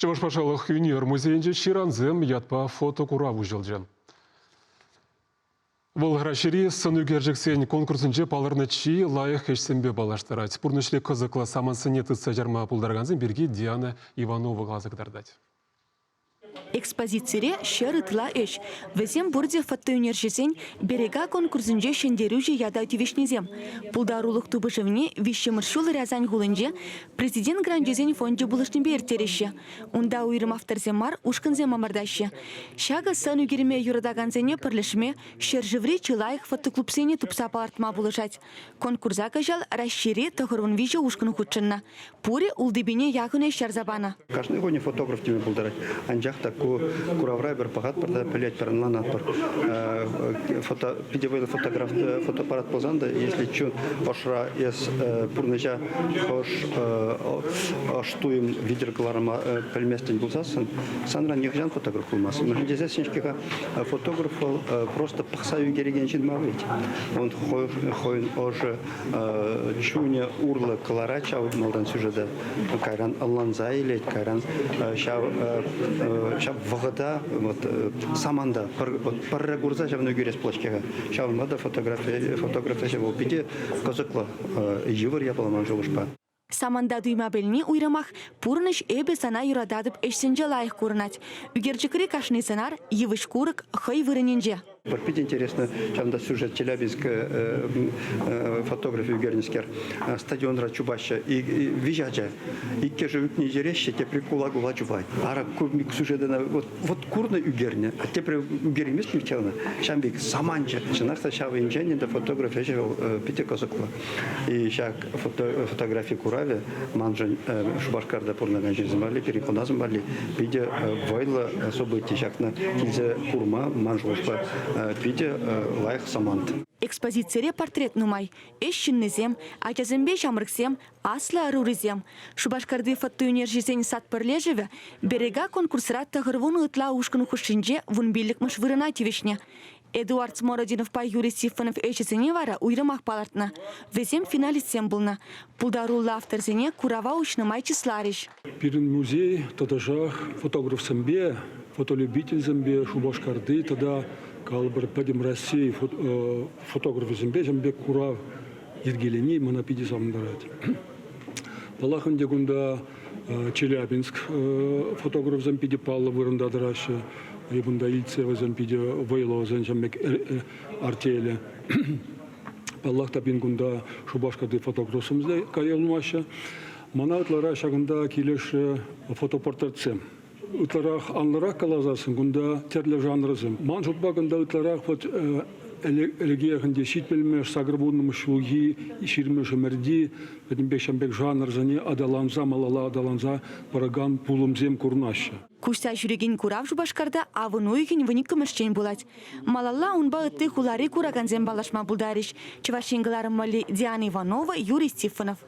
Чӑваш патшалӑх ӳнер музейӗнче Ҫырансем ятпа фотокурав уҫӑлчӗ. Вӑл Раҫҫейри сӑн ӳкерчӗксен конкурсӗнче палӑрнӑ чи лайӑх ӗҫсемпе паллаштарать. Пурнӑҫри кӑсӑклӑ самантсене тытса чарма пултаракансем пирки Диана Иванова каласа кӑтартать. Экспозицире ҫӗр ытла ӗҫ. Вӗсем пурте фотоӳнерҫӗсен «Берега» конкурсӗнче ҫӗнтерӳҫӗ ята тивӗҫнисем. Пултарулӑх тупӑшӑвне виҫҫӗмӗш ҫул Рязань хулинче Президент гранчӗсен фончӗ пулӑшнипе ирттереҫҫӗ. Унта уйрӑм авторсем мар, ушкӑнсем ӑмӑртаҫҫӗ. Ҫакӑ сӑн ӳкерме юратакансене пӗрлешме, ҫӗршыври чи лайӑх фотоклубсене тупса палӑртма пулӑшать. Конкурса кӑҫал Раҫҫейри 93 ушкӑн хутшӑннӑ. Пурӗ ултипине яхӑн ӗҫ ярса панӑ. Кашни кунӗ фотограф теме пултарать. Анчах та ку куравра эпир пӑхатпӑр та пӗлетпӗр, ӑнланатпӑр. Фото, питӗ вӑйлӑ фотограф, фотоаппарат пулсан та, если чун ӑшра эс пурнӑҫа хӑш ӑш туйӑм витӗр кӑларма пӗлместӗн пулсассӑн, санран нихӑҫан фотограф пулмасть. Мӗншӗн тесессӗн-ҫке-ха фотограф вӑл просто пӑхса ӳкерекен ҫын мар вӗт. Он хӑйӗн ӑшӗ чунӗ урлӑ кӑларать ҫав малтан сюжета, кайран ӑнланса илет, кайран ҫав ҫав вӑхӑта вот саманта пӗрре курса ҫавна ӳкерес пулать-ҫке-ха. Ҫавӑнпа та фотографи фотографи ӗҫӗ вӑл питӗ кӑсӑклӑ, йывӑр япала ман шухӑшпа. Саманта туйма пӗлни уйрӑмах пурнӑҫ эпӗ сана юрататӑп ӗҫсенче лайӑх курӑнать. Ӳкерчӗкри кашни сӑнар йывӑҫ-курӑк хӑй вырӑнӗнче. Питӗ интересно, ҫавӑнта сюжет Челябинск фотографи ӳкернӗскер. Стадионра чупаҫҫӗ виҫ ача. Иккӗшӗ ӳкнӗ йӗреҫҫӗ, тепри кула-кула чупать. Ара, ку сюжетӑна вот, вот курнӑ ӳкернӗ, а тепре ӳкермест ӑна. Ҫавӑн пек саманчӗ. Чӑнах та ҫав енчен ӗнтӗ фотограф ӗҫӗ вӑл питӗ кӑсӑклӑ. И ҫак фотографи куравӗ маншӑн Шупашкарта пурӑнакан ҫынсем валли, пирӗн хӑнасем валли питӗ вӑйлӑ событи. Ҫакна килсе курма, ман шухӑшпа, питӗ лайӑх самант. Экспозицире портрет нумай. Ӗҫ ҫыннисем, ачасемпе ҫамрӑксем, аслӑ ӑрурисем. Шупашкарти фотоӳнерҫӗсен сад пӗрлешӗвӗ «Берега» конкурсра 90 ытла ушкӑн хушшинче вунпиллӗкмӗш вырӑна тивӗҫнӗ. Эдуард Смородиновпа Юрий Сифонов ӗҫӗсене вара уйрӑмах палӑртнӑ. Вӗсем финалистсем пулнӑ. Пултаруллӑ авторсене курава уҫнӑ май чысларӗҫ. Пирӗн музей тӑтӑшах фотографсемпе, фотолюбительсемпе Шупашкарти тата, калӑпӑр, Пӗтӗм Раҫҫей фотографӗсемпе ҫавӑн пек курав йӗркелени мана питӗ савӑнтарать. Паллах ӗнтӗ, кунта Челябинск фотографсем питӗ паллӑ вырӑнта тӑраҫҫӗ. Кунта илтсе вӗсем питӗ вӑйлӑ вӗсен ҫавӑн пек артелӗ. Паллах та, пин кунта Шупашкарти фотографсем те кая юлмаҫҫӗ. Мана ытларах ҫакӑнта килӗшрӗ фотопортретсем. Ытларах анлӑрах каласассӑн кунта тӗрлӗ жанрсем. Ман шутпа кунта ытларах вот ӗлӗкех ӗнтӗ ҫитмӗлмӗш, сакӑрвуннӑмӗш ҫулхи ҫирӗммӗш ӗмӗрти пӗтӗмпех ҫавӑн пек жанрсене аталанса малалла аталанса пыракан пулӑмсем курӑнаҫҫӗ. Куҫса ҫӳрекен курав Шупашкарта авӑн уйӑхӗн вуниккӗмӗшчен пулать. Малалла унпа ытти хулари куракансем паллашма пултарӗҫ. Чӑваш Ен кӑларӑм валли Диана Иванова, Юрий Стефанов.